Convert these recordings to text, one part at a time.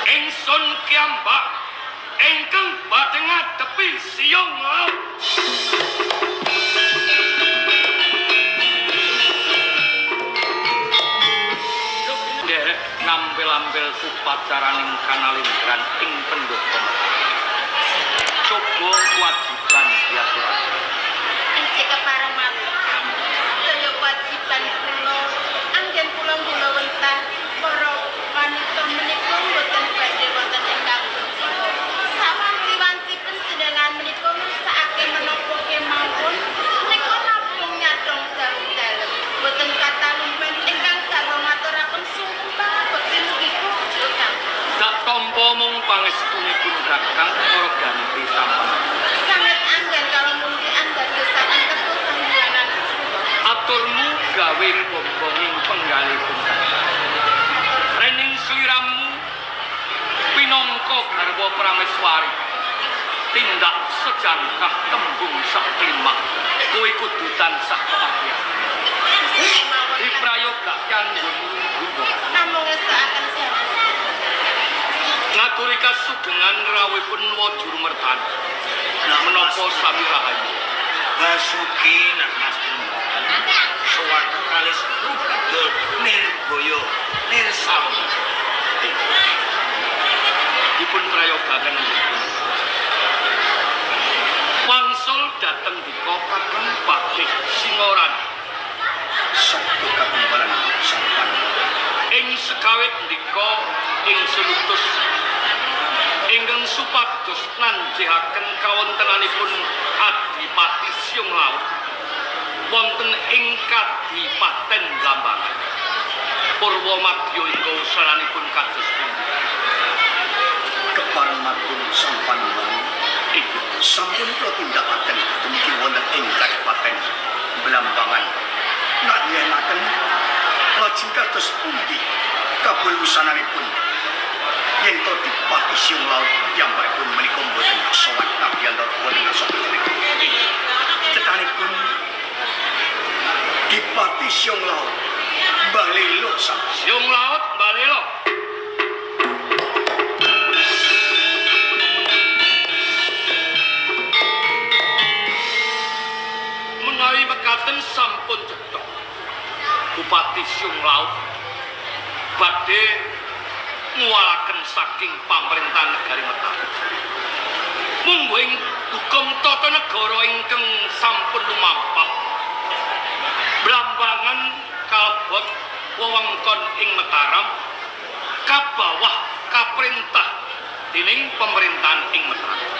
Ingsun kiyambak ingkang badhe ngadepi Siung Laut. Nderek ngampil-ampil upacaraning kanalindran ing pendhapa. Coba kewajiban diaturaken. Encik kepareng malih. Sedaya kewajiban kula anggen kula gulawentah para wanita menika mboten badhe wonten ingkang bejo. Sawanci-wanci panjenengan menika ngersakake menapa kemawon menika namung nyadong dawuh dalem. Mboten kathah lumpen ingkang garwa ngaturaken sungkem pangabekti mugi kula kang. Dak tampa mung pangestunipun Kakang para ganti sampun. Sanget anggen kala mundi andadosaken teguh panggilanan kula. Aturmu gawe bombonging penggalipun Kakang. Rening sliramu pinangka garwa prameswari. Tindak sejangkah tembung sak klimah. Kowe kudu tansah kepatihan. Diprayoga kanggo nunggu. Namung ngestokaken sewu. Ngaturi kasugengan rawuhipun Wajur Mertani. Menapa sami rahayu? Basuki nak Mas Kembang sewaktu kalis Rubedol Nirboyo Nirsawa. Dipun prayogaken anggenipun. Wangsul dhateng dika Kakang Patih Singoran Sabda katumbalan sampan. Ing sekawit ndika ingsun utus ingkang supados nanjehaken kawontenanipun Adipati Siung Laut wonten ing Kadipaten Blambangan. Purwa madya ingkang usaranipun kados pundi? Kepareng matur sampan wangi. Inggih. Sampun kula tindakaken dumugi wonten ing Kadipaten Blambangan. Nak nyenaken lajeng kados pundi kabul wusananipun yen to Dipati Siung Laut piyambakipun menika mboten sowan nabiyanta wonten ngarsa punika. Cetanipun Dipati Siung Laut Balelo sampun. Siung Laut Balelo. Menawi mekaten sampun cetha. Bupati Siung Laut badhe nguwalaken saking pamerintahan negari Mataram. Mungguh ing hukum tata negara ingkang sampun lumampah. Blambangan kalebet wewengkon ing Mataram kabawah kaprintah dening pemerintahan ing Mataram.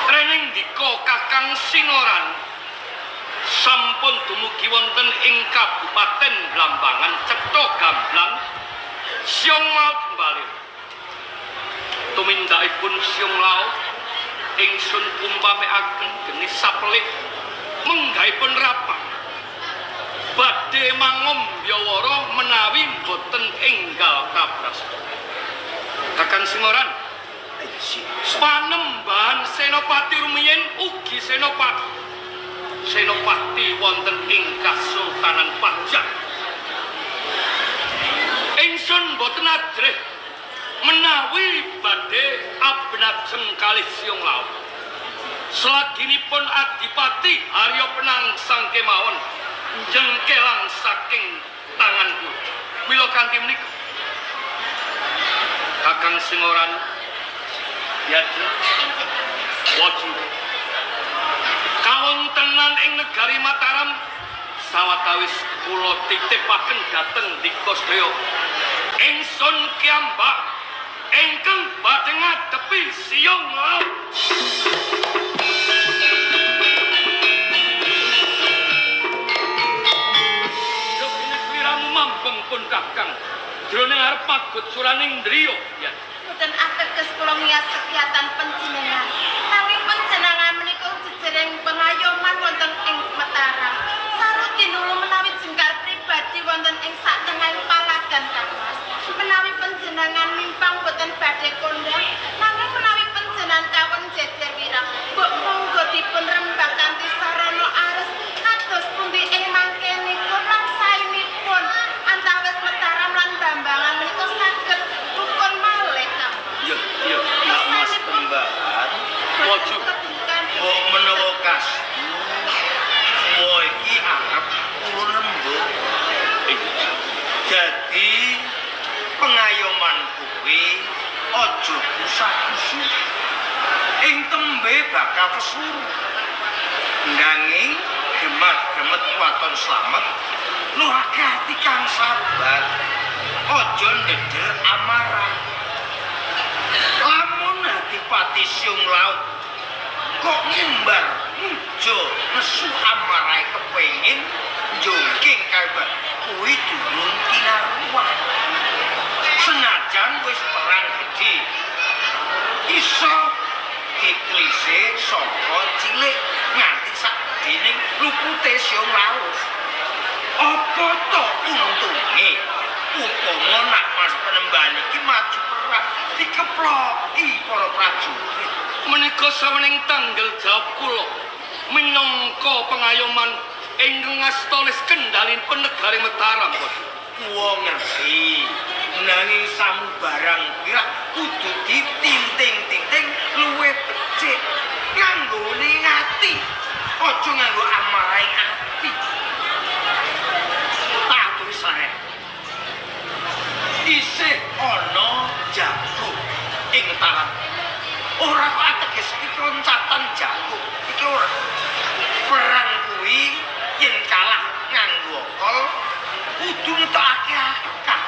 Rening dika Kakang Sinoran sampun dumugi wonten ing Kabupaten Blambangan cetha gamblang Siung Laut kembali. Tumindakipun Siung Laut ingsun umpamekaken geni sapelik menggahipun rapat badhe mangombyawara menawi boten enggal kaprasta. Kakang Singoran, panembahan Senopati rumiyin ugi Senopati. Senopati wonten ing Kasultanan Pajang. Ingsun boten ajrih menawi badhe abnajeng kalih Siung Laut. Selaginipun Adipati Arya Penangsang kemawon njengkelang saking tangan kula. Mila kanthi menika Kakang Singoran yadra wajib kawontenan ing negari Mataram sawetawis kula titipaken dhateng dika sedaya. Ingsun kiyambak ingkang badhe ngadepi Siung Laut. Jogene sliramu mambeng pun Kakang jroning arep magut suraning driya ya. Mboten ateges kula miyos kegiatan panjenengan. Nanging panjenengan menika jejering pengayoman wonten ing Mataram. Sarut tinulu menawi jengkar pribadi wonten ing satengahing palagan Kang Mas. Menawi panjenengan mimpang boten badhe kondhang, nanging menawi panjenengan kawon jejer wirang, mbok monggo dipun rembag kanthi sarana ares kados pundi ing mangke niku langsainipun antawis Mataram lan Blambangan menika saged rukun malih Kang. Aja gusa-gusu. Ing tembe bakal kesuru. Nanging gemat-gemet waton slamet, luhake ati kang sabar. Aja ndeder amarah. Lamun Adipati Siung Laut kok ngumbar mujo nesu amarahe kepengin njungking kabar kuwi durung kinaruan. Senajan wis perang gedhe iso diklise saka cilik nganti sak dening lupute Siung Laut. Apa to untunge upama nak Mas Penembahan iki maju perang dikeploki para prajurit? Menika sawening tanggel jawab kula minangka pengayoman ingkang ngastolis kendhalinipun negari Mataram. Kula ngerti, nanging samubarang kuwi kudu ditinting-tinting luwih becik nganggone ati, aja nganggo amarahing ati. Tak aturi sareh. Isih ana jago ing Mataram. Ora kok ateges iki loncatan jago, iki ora. Perang kuwi yen kalah nganggo akal kudu ngetokake akal.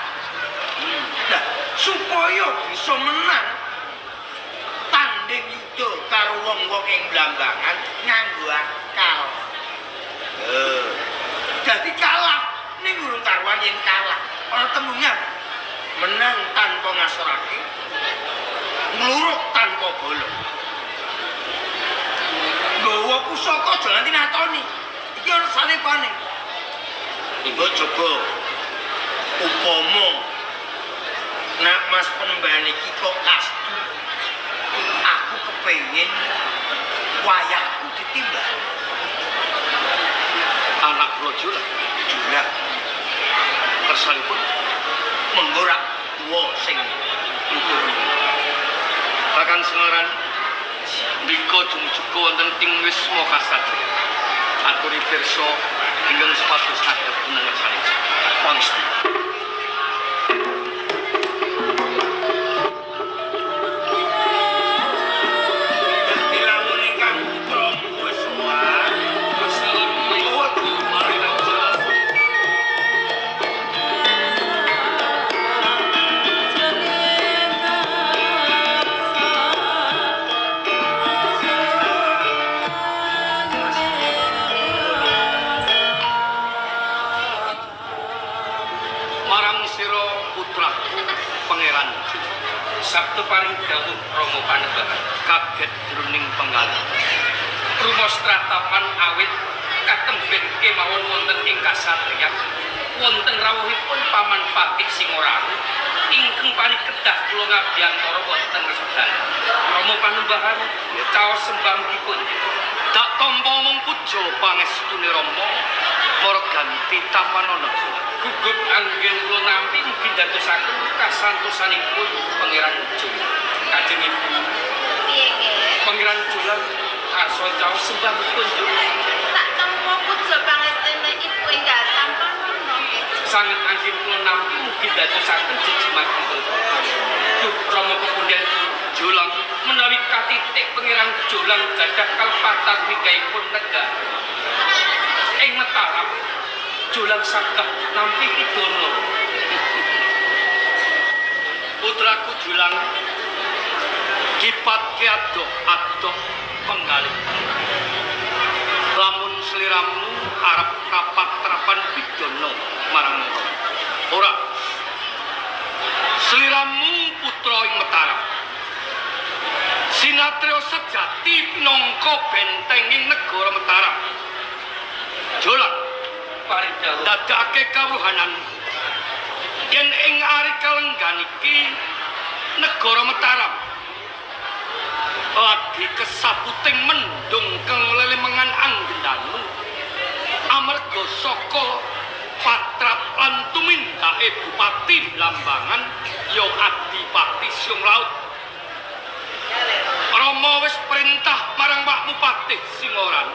Nah, supaya bisa menang tanding yuda karo wong-wong ing Blambangan nganggo akal. Dadi kalah ning urung karuan yen kalah ana tembungan menang tanpa ngasorake, ngluruk tanpa bala. Nggawa pusaka aja nganti natoni. Iki ana sanepane. Mbok coba upama nak Mas Penembahan iki kok kastu, aku kepengin wayahku ditimbang. Anak kula Julang. Julang kersanipun mengko rak tuwa sing nutur. Kakang Sengaran ndika jumjuga wonten ing wisma kasatriyan. Aturi pirsa ingkang supados saged ngersani. Pangestu. Dadi lamun ingkang putra wis sowan, Assalamualaikum warahmatullahi. Marang sira putraku Pangeran Sabtu paring dawuh Rama Panembahan kaget jroning penggalih. Rumaos tratapan awit katemben kemawon wonten ing kasatriyan wonten rawuhipun Paman Patih Singorahu ingkang parikedah kula ngabiyantara wonten ngarsa. Rama Panembahan caos sembah mugi kunjuk. Tak tampa mung puja pangestune Rama para ganti tapanana. Gugup anggen kula nampi mugi ndadosaken kasantosanipun Pangeran Jolang. Kanjeng Ibu Piye nggih? Pangeran Jolang arsa caos sembah mugi kunjuk. Tak tampa puja pangestune ibu enggal tampanana nggih. Sanget anggen kula nampi mugi ndadosaken jejimat ingkang. Duh Rama pepundhen Jolang menawi katitik Pangeran Jolang gadah kalepatan migahipun negara ing Mataram. Jolang saged nampi pidana. Putraku Jolang kipatke adoh-adoh penggalih. Lamun sliramu arep kapatrapan pidana marang Rama. Ora. Sliramu putra ing Mataram. Sinatria sejati pinangka bentenging negara Mataram. Jolang Paring dawuh ndadekake kawruhanan yen ing ari kalenggan iki negara Mataram lagi kesaputing mendung kang lelemengan anggendanu amarga saka patrap lan tumindake Bupati Blambangan ya Adipati Siung Laut. Rama wis perintah marang Pak Bupati Singoran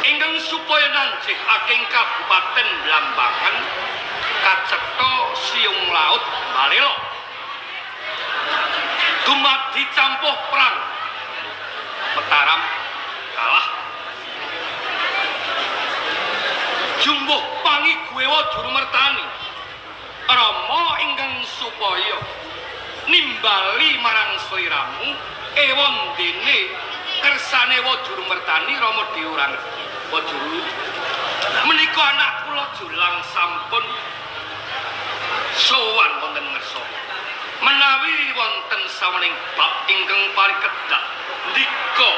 ingkang supaya nanjihake ing Kabupaten Blambangan kacetha Siung Laut Balelo. Dumadi campuh perang. Mataram kalah. Jumbuh pangiguwewa Jurumertani. Rama ingkang supaya nimbali marang sliramu ewon dene kersane Wajurumertani Rama dhewe ora ngerti. Wajuru menika anak kula Julang sampun sowan wonten ngersa. Menawi wonten sawening bab ingkang parikedhak ndika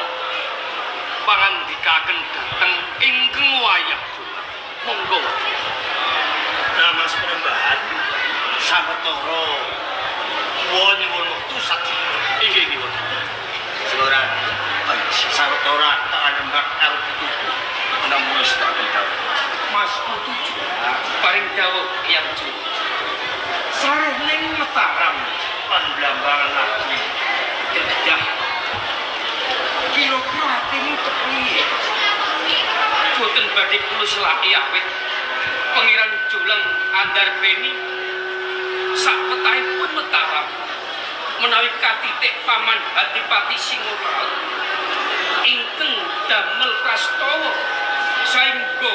pangandikaken dhateng ingkang wayah Julang. Monggo. Nah, Mas Penembahan sawetara kula nyuwun wektu sadina. Inggih nggih. Seloran sawetara tak nembak karo putuku. Namung nestakaken dawuh. Mas Putu Julang Paring dawuh Eyang Juru. sareh ning Mataram lan Blambangan lagi kedah. Kira-kira hatimu kepriye? Boten badhe kula selaki awit Pangeran Julang Andarbeni sakwetahipun Mataram menawi katitik Paman Adipati Singoraut ingkang damel prastawa saengga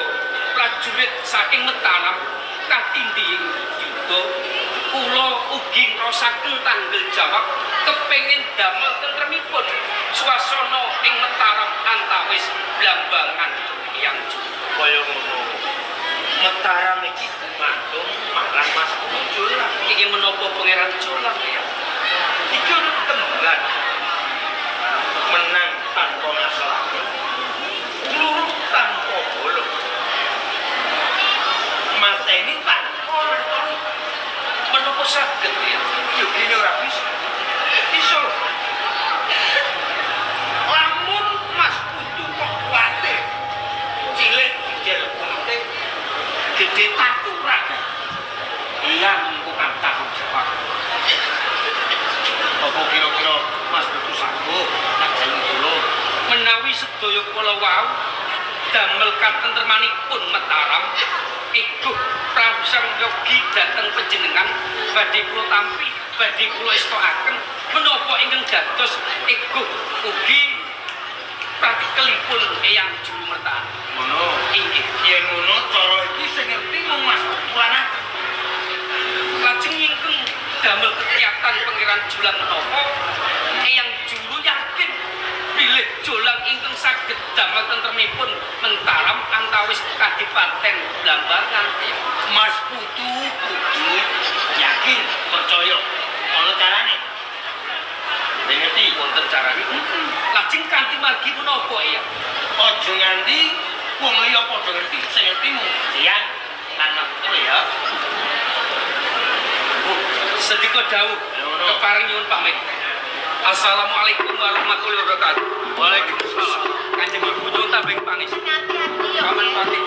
prajurit saking Mataram katindhi yuda kula ugi ngrasaken tanggel jawab kepengin damel tentremipun swasana ing Mataram antawis Blambangan Eyang Juru. Kaya ngono. Mataram iki gumantung marang Mas Putu Julang. Iki menapa Pangeran Julang ya? Iki ana tembungan. Menang tanpa ngasolake, ngluruk tanpa bolo. Mateni tanpa ngaturi. Menapa saged ya? Yo kene ora bisa. Bisa. Lamun Mas Putu kok kuwatir, cilik dijel kulite, gede tatu raga. Eyang bukan tanggung jawab. Apa kira-kira Mas Putu sanggup nak jaluk tulung? Menawi sedaya kula wau damel katentremanipun Mataram iguh Prabu Yogi dhateng panjenengan badhe kula tampi, badhe kula estokaken menapa ingkang dados iguh ugi pratikelipun Eyang Juru Mertani. Ngono. Inggih. Yen ngono cara iki sing ngerti mung Mas Putu lan aku. Lajeng ingkang damel kegiatan Pangeran Julang menapa Eyang Juru yakin bilih Julang ingkang saged damel tentremipun Mentaram antawis Kadipaten Blambangan. Mas Putu kudu yakin percaya ana carane. Ben ngerti Wonten carane. Lajeng kanthi margi menapa Eyang? Aja nganti wong liya padha ngerti, sing ngerti mung Eyang lan Mas Putu ya. Sedika dawuh kepareng nyuwun pamit. Assalamualaikum warahmatullahi wabarakatuh. Waalaikumsalam. Kanjeng Ibu nyuwun tabing pangestu. Hati-hati yo. Paman Patih.